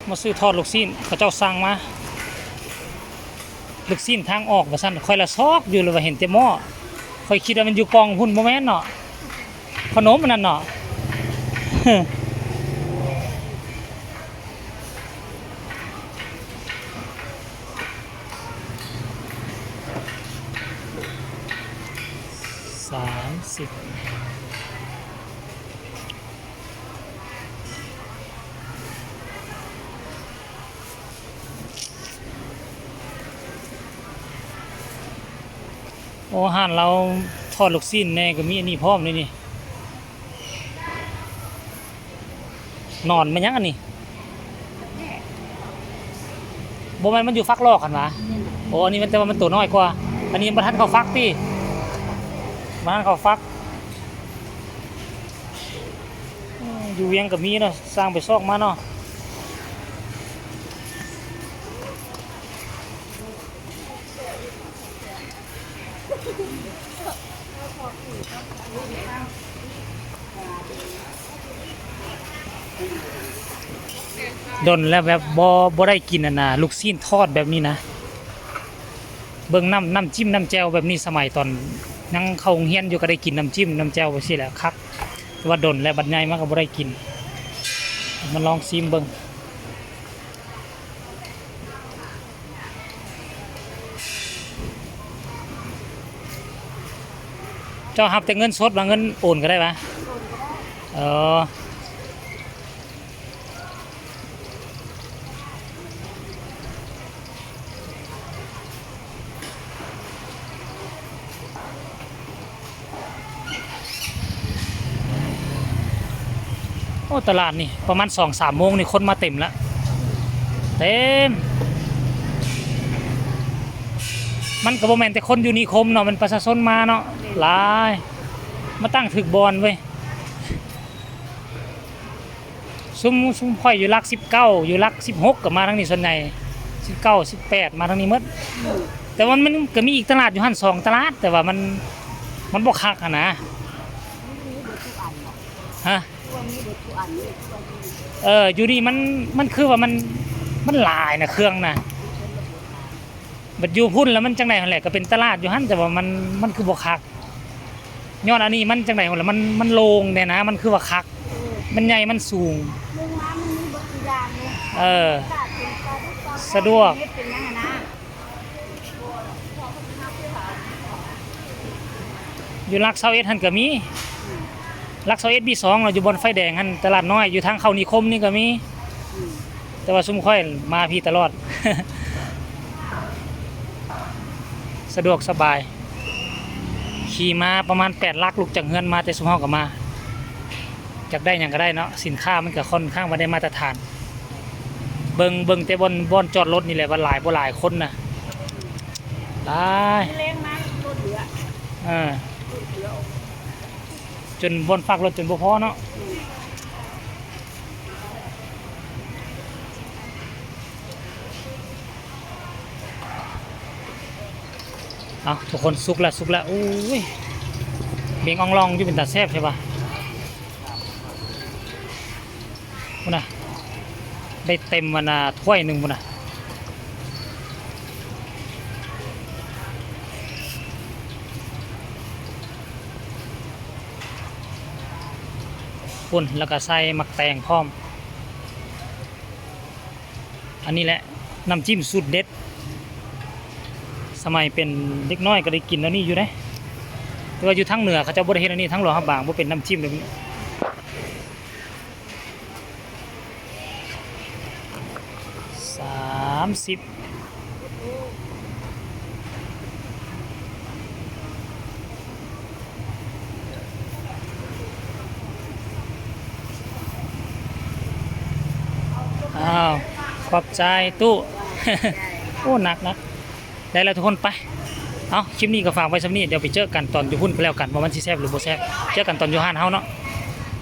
ມາຊື້ທອດລູກຊີ້ນ ເຂົາເຈົ້າສັ່ງມາ ລູກຊີ້ນທາງອອກວ່າຊັ້ນ. ຂ້ອຍລະຊອກຢູ່ ລະວ່າເຫັນແຕ່ໝໍ້ ຂ້ອຍຄິດວ່າມັນຢູ່ກ່ອງພຸ້ນ. ບໍ່ແມ່ນເນາະ ຂະໜົມອັນນັ້ນເນາະ. ສາມສິບ ໂອ້ ຮ້ານລາວທອດລູກຊີ້ນແດ່ ກໍມີອັນນີ້ພ້ອມເດ້ນີ້. ໜອນແມ່ນຫຍັງອັນນີ້? ບໍ່ແມ່ນມັນຢູ່ຝັກລອກຫັ້ນຫວາ? ໂອ້ ອັນນີ້ມັນ ແຕ່ວ່າມັນໂຕນ້ອຍກວ່າ. ອັນນີ້ຍັງບໍ່ທັນເຂົ້າຝັກຕິ? ບໍ່ທັນເຂົ້າຝັກ. ອືມ ຢູ່ວຽງກໍມີເນາະ ສ້າງໄປຊອກມາເນາະ. ດົນແລ້ວແບບບໍ່ ບໍ່ໄດ້ກິນອັນນ່າ ລູກຊີ້ນທອດແບບນີ້ນະ. ເບິ່ງນ້ຳ ນ້ຳຈິ້ມ ນ້ຳແຈ່ວແບບນີ້ ສະໄໝຕອນຍັງເຂົ້າໂຮງຮຽນຢູ່ ກໍໄດ້ກິນນ້ຳຈິ້ມ ນ້ຳແຈ່ວແບບຊີ້ແຫຼະ ຄັກ. ແຕ່ວ່າດົນແລ້ວ ບັດໃຫຍ່ມາກໍບໍ່ໄດ້ກິນ. ມາລອງຊີມເບິ່ງ. ເຈົ້າຮັບແຕ່ເງິນສົດ ວ່າເງິນໂອນກໍໄດ້ຫວາ? ເອີ. ໂອ້ ຕະຫຼາດນີ້ປະມານສອງສາມໂມງນີ້ຄົນມາເຕັມລະ ເຕັມ. ມັນກໍບໍ່ແມ່ນແຕ່ຄົນຢູ່ນິຄົມເນາະ ມັນປະຊາຊົນມາເນາະ ຫຼາຍ ມາຕັ້ງຖືກບ່ອນເວີຍ. ຊຸມ ຊຸມຂ້ອຍຢູ່ຫຼັກສິບເກົ້າ ຢູ່ຫຼັກສິບຫົກ ກໍມາທາງນີ້ສ່ວນໃຫຍ່ ສິບເກົ້າ ສິບແປດ ມາທາງນີ້ໝົດ. ແຕ່ວ່າມັນກໍມີອີກຕະຫຼາດຢູ່ຫັ້ນສອງຕະຫຼາດ ແຕ່ວ່າມັນ ມັນບໍ່ຄັກຫັ້ນນະ. ຮະ? ເອີ ຢູ່ນີ້ມັນ ມັນຄືວ່າມັນ ມັນຫຼາຍນະ ເຄື່ອງນະ. ບັດຢູ່ພຸ້ນລະມັນຈັ່ງໃດຫັ້ນແຫຼະ ກໍເປັນຕະຫຼາດຢູ່ຫັ້ນ ແຕ່ວ່າມັນ ມັນຄືບໍ່ຄັກ ຍ້ອນອັນນີ້ມັນຈັ່ງໃດຫັ້ນລະ ມັນ ມັນໂລ່ງແດ່ນະ ມັນຄືວ່າຄັກ ມັນໃຫຍ່ ມັນສູງ ເອີ ສະດວກ. ຢູ່ຫຼັກຊາວເອັດຫັ້ນກໍມີ ຫຼັກຊາວເອັດ ບີສອງ ຢູ່ບ່ອນໄຟແດງຫັ້ນ ຕະຫຼາດນ້ອຍ ຢູ່ທາງເຂົ້ານິຄົມນີ້ກໍມີ. ແຕ່ວ່າຊຸມຂ້ອຍມາພີ້ຕະຫຼອດ ສະດວກສະບາຍ ຂີ່ມາປະມານແປດຫຼັກ ລຸກຈາກເຮືອນມາແຕ່ຊຸມເຮົາກໍມາ. ຢາກໄດ້ຫຍັງກໍໄດ້ເນາະ ສິນຄ້າມັນກໍຄ່ອນຂ້າງວ່າໄດ້ມາດຕະຖານ. ເບິ່ງ ເບິ່ງແຕ່ບ່ອນ ບ່ອນຈອດລົດນີ້ແຫຼະວ່າຫຼາຍບໍ່ຫຼາຍຄົນນະ ຫຼາຍ ແລງມາລົດເຫຼືອ ເອີ ລົດເຫຼືອ ຈົນບ່ອນຝາກລົດຈົນບໍ່ພໍເນາະ. ເອົາ ທຸກຄົນ ສຸກລະ ສຸກລະ. ໂອ້ຍ ເບັງອ່ອງລ່ອງຢູ່ ເປັນຕາແຊບແທ້ວະ. ພຸ້ນນະ ໄດ້ເຕັມອັນນ່າຖ້ວຍໜຶ່ງພຸ້ນນະ. ພຸ້ນ ແລ້ວກໍໃສ່ໝາກແຕງພ້ອມ. ອັນນີ້ແຫຼະນ້ຳຈິ້ມສູດເດັດ ສະໄໝເປັນເດັກນ້ອຍກໍໄດ້ກິນແນວນີ້ຢູ່ເດ້. ແຕ່ວ່າຢູ່ທາງເໜືອເຂົາເຈົ້າບໍ່ໄດ້ເຮັດອັນນີ້ ທາງຫຼວງພະບາງບໍ່ເປັນນ້ຳຈິ້ມແບບນີ້. ສາມສິບ ອ້າວ ຂອບໃຈຕູ້. ໂອ້ ໜັກ ໜັກ. ໄດ້ແລ້ວທຸກຄົນ ໄປ. ເອົາ ຄລິບນີ້ກໍຝາກໄວ້ສ່ຳນີ້ ດຽວໄປເຈີກັນຕອນຢູ່ພຸ້ນກໍແລ້ວກັນ ວ່າມັນຊິແຊບຫຼືບໍ່ແຊບ. ເຈີກັນຕອນຢູ່ຮ້ານເຮົາເນາະ.